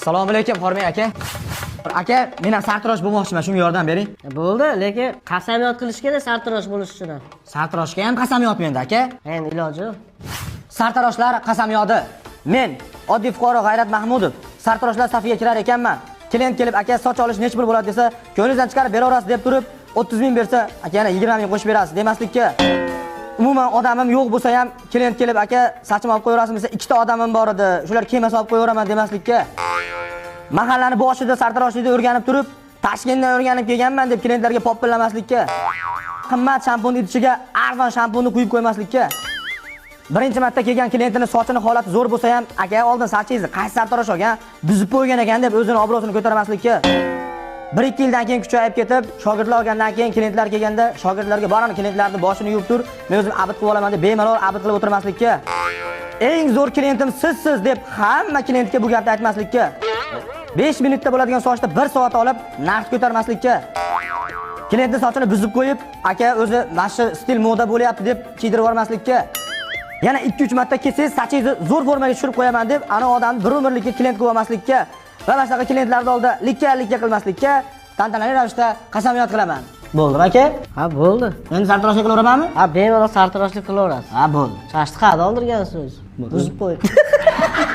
Assalomu alaykum, Hormang aka. Aka, men ham sartarosh bo'lmoqchiman, shunga yordam bering. Bo'ldi, lekin qasamyod qilish kerak sartarosh bo'lish uchun ham. Sartaroshga ham qasamyod menda, aka. Endi iloji yo'q. Sartaroshlar qasamyodi. Men, oddiy fuqaro G'ayrat Mahmudov, sartaroshlar safiga kirar ekanman. Klient kelib, "Aka, soch olish necha pul bo'ladi?" desa, "Ko'nglingizdan chiqarib beraverasiz" deb turib, 30 ming bersa, "Aka, yana 20 ming qo'shib berasiz" demaslikka. Umuman odamim yo'q bo'lsa ham, klient kelib, "Aka, sochimni olib qo'yaverasizmi?" desa, "Ikkita odamim bor edi, shular kelmasa olib qo'yaveraman" demaslikka. Mahallani boshida sartaroshlikni o'rganib turib, "Toshkentdan o'rganib kelganman" deb klientlarga popillamaslikka. Qimmat shampun idishiga arzon shampunni quyib qo'ymaslikka. Birinchi marta kelgan klientini sochini holati zo'r bo'lsa ham, "Aka, oldin sochingizni qaysi sartarosh olgan, buzib qo'ygan ekan" deb o'zini obro'sini ko'tarmaslikka. 1-2 yildan keyin kuchayib ketib, shogirdlar olgandan keyin klientlar kelganda shogirdlarga, "Boran, klientlarni boshini yuvib tur, men o'zim обед qilib olaman" deb bemalol обед qilib o'tirmaslikka. "Eng zo'r klientim sizsiz" deb hamma klientga bu gapni aytmaslikka. 5 minutda bo'ladigan sochni 1 soat olib, narx ko'tarmaslikka. Klientni sochini buzib qo'yib, "Aka, o'zi mana shu stil moda bo'lyapti" deb kiydirib yubormaslikka. Yana 2-3 marta kelsangiz, sochingizni zo'r formaga tushirib qo'yaman deb, ana odamni bir umrlikka klient qilib olmaslikka va mana shunaqa klientlarni oldida likka-likka qilmaslikka tantanali ravishda qasamyod qilaman. Bo'ldimi, aka? Ha, bo'ldi. Endi sartaroshlik qilaveramanmi? Ha, bemalol sartaroshlik qilaverasiz. Ha, bo'ldi. Sochni qayerda oldirgansiz o'zi? Buzib qo'yib.